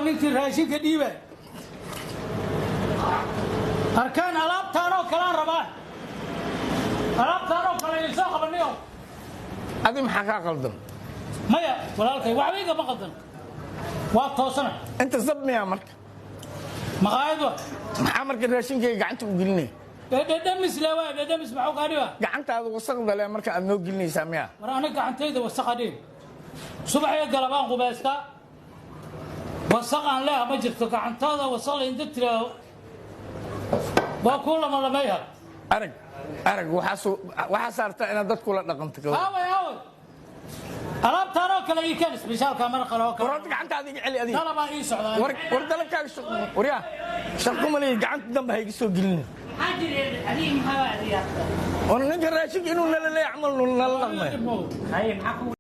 Ninkii raashinka dhiiba arkaan, alaabtaanoo kalaan rabaa, alaabtaanoo kale isoo qabaniyo. Adi maxaa kaa qaldan? Maya walaalkay, waxba igama qaldan, waa toosana. Inta sab miyaa marka? Maqaayad wa. Maxaa marka raashinkayga gacanta u gelinaya? Dhedhemis le waay, dhedhemis maxuu kaa dhiba? Gacantaada wasaqda le marka aad noo gelinaysaa miyaa? War aniga gacantayda wasaqa dhib, subaxiyo galabaan qubaystaa, wasaq aan leeha ma jirto. Gacantaada wasaq inta tiraaho waa kuu lamalamayha. Arag, arag, waxaa saartaa inaad dadku la dhaqanto ka. Aaway, aaway alaabtaanoo kale ii keen, isbitaalka marqale oo War kale. Horta gacantaada iga celi adiga. Dalabaa ii socdaa. War, war, dalabkaaga waryaa, shaqo ma leeyi, gacanta dambe ha iga soo gelin. Maxaa jireen adiga? Maxaa adiga? War ninka raashinka inuu nala leeyahay camal nala dhaqmay. Haye, maxaa kugu